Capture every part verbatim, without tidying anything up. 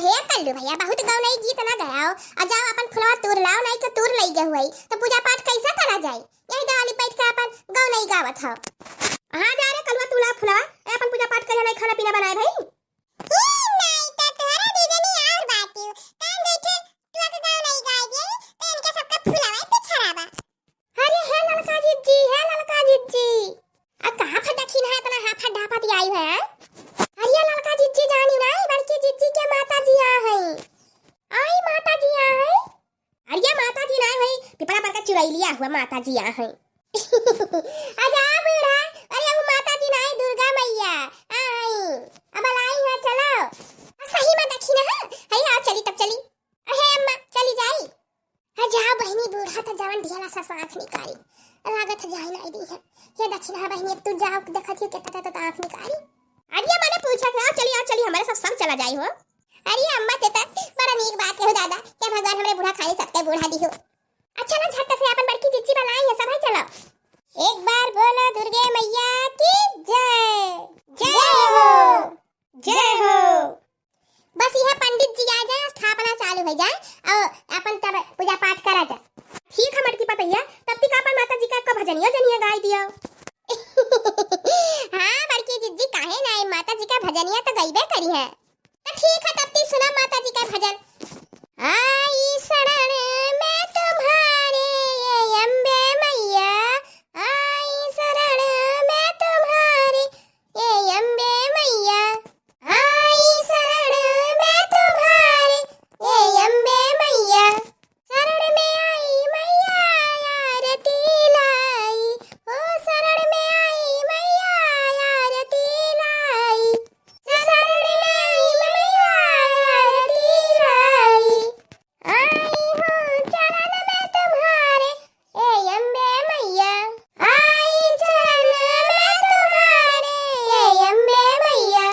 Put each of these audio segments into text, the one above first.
हे कल्लू भैया, बहुत गौनई गीत ना गाओ, अउर जाओ अपन फुलवा तूर लाओ, नाहीं तो तूर लई गए हुई, तो पूजा पाठ कैसे करा जाए? यही दवाली बैठ के अपन गौनई गावत हो। हाँ जा रे कलुआ, तू ला फुलवा, ए अपन पूजा पाठ करे, नाहीं खाना पीना बनाए भाई। ई नाहीं तो तोहरा दीदी नहीं और बात यू, कान बैठे तू एक गौनई गाय दे, तो इनके सबका फुलवा पे छराबा। अरे हे ललका जिज्जी, हे ललका जिज्जी। आ कहाँ फटकिन है इतना हाफत ढाफत आई है? अरे ललका जिज्जी जानी ना, बड़की जिज्जी के माता जी आ हैं। आई माता जी आ हैं। अरे माता जी ना है, पिपरा पर का चुरैलिया हुआ माता जी आ हैं। आजा बूढ़ा, अरे वो माता जी ना है, दुर्गा मैया आ हैं। अब लाई है, चलो। आ, सही में देखी ना, है, है, आओ चली तब चली। अहे अम्मा, चली जाई। हाँ, जाओ बहिनी, बूढ़ा त जवन ढेला सा आँख निकारी। लागत है जाई नाहीं दी है। ये दक्षिणा बहिनी, अब तू जाओ, देखत ही केतना त आँख निकारी। अरे मने पूछा के, आओ चली, आओ चली, हमारे सब संग चला जाई हो। अरे अम्मा, ते त बड़ा नीक बात कहो दादा, के भगवान हमरे बूढ़ा खाली सबके बूढ़ा दी हो। अच्छा ना, झट से अपन बड़की जिज्जी बलाई है, सब है चलो। एक बार बोलो दुर्गे मैया की जय। जय हो। जय हो। बस यह पंडित जी आ जाए, स्थापना चालू हो जाए और अपन तब पूजा पाठ करा जाए। ठीक है मटकी पतैया, तब तक अपन माता जी का एक भजनिया जनिया गाई दियो। हाँ बड़की जिज्जी, काहे ना, माता जी का भजनिया तो गईबे करी है। तो ठीक है, तब ती सुना माता जी का भजन। आई शरण में तुम्हारे ये अम्बे मैया, आई शरण में तुम्हारे ये अम्बे मैया, आई शरण में तुम्हारे, ये अम्बे मैया। शरण में आई मैया आरती लाई, ओ शरण में आई मैया आरती लाई, शरण में आई मैया आरती लाई। आई हूँ चरण में तुम्हारे, ए अम्बे मैया। आई चरण में तुम्हारे, ए अम्बे मैया।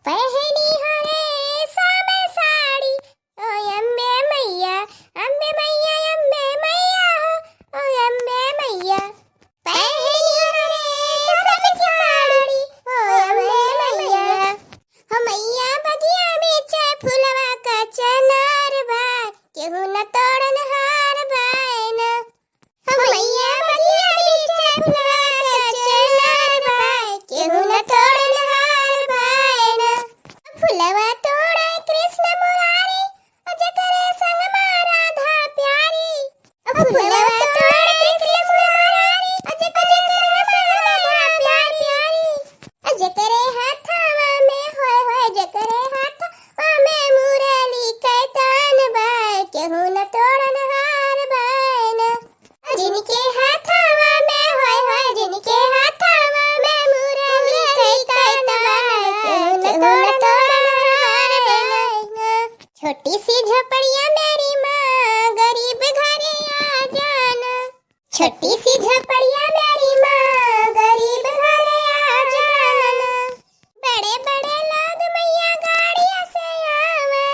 पहनी हो रेशम साड़ी, ओ अम्बे मैया, अम्बे मैया, अम्बे मैया हो, ओ अम्बे मैया। पहनी हो रेशम साड़ी, ओ अम्बे मैया। हो मैया बगिया बीच फुलवा का चनार बा, केहू न तोड़न हार बाय न। हो मैया बगिया बीच फुलवा का चनार बा, केहू न तोड़न हार बाय न। फुलवा तोड़े कृष्ण मुरारी, ओ जेकरे संग मा राधा प्यारी। ओ फुलवा तोड़े कृष्ण मुरारी, ओ जेकरे संग मा राधा प्यारी। ओ जेकरे हाथवा में, होय होय, जेकरे हाथवा में मुरली के तान बा, केहू न तोड़न हार बाय न। जिनके हाथवा में, होय होय, जिनके हाथवा में मुरली के तान बा, केहू न तोड़न हार बाय न। छोटी सी झोपड़िया मेरी माँ, गरीब घरे आ जाना। छोटी सी झोपड़िया मेरी माँ, गरीब घरे आ जाना। बड़े बड़े लोग मैया गाड़िया से आवे,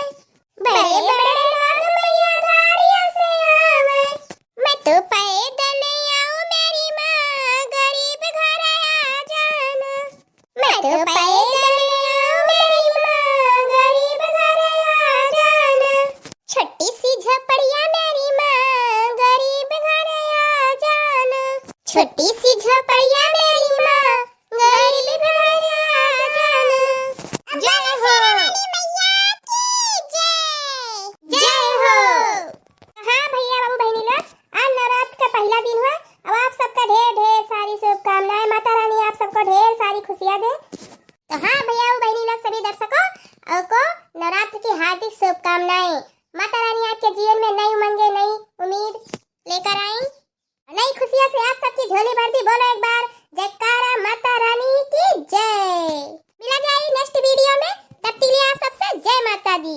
बड़े बड़े लोग मैया गाड़िया से आवे। मैं तो पैदल आऊँ मेरी माँ, गरीब घरे आ जाना। मैं तो पैदल आऊँ मेरी माँ, गरीब घरे आ जाना। छोटी सी झोपड़िया मेरी माँ, गरीब घरे आ जाना। छोटी सी झोपड़िया मेरी माँ, गरीब घरे आ जाना। जय हो। जय हो। हाँ भैया बाबू बहिनी लोग, आज नवरात्र का पहला दिन हुआ। अब आप सबका ढेर ढेर सारी शुभकामनाएं, माता रानी आप सबको ढेर सारी खुशियाँ दे। तो हाँ भैया बाबू बहिनी लोग, सभी दर्शकों को नवरात्र की हार्दिक शुभकामनाएं। माता रानी आपके जीवन में नई उमंगें, नई उम्मीद लेकर आई, नई खुशियों से आप सबकी झोली भर दी। बोलो एक बार जयकारा माता रानी की जय। मिला जाए नेक्स्ट वीडियो में, तब तक के लिए आप सबसे जय माता दी।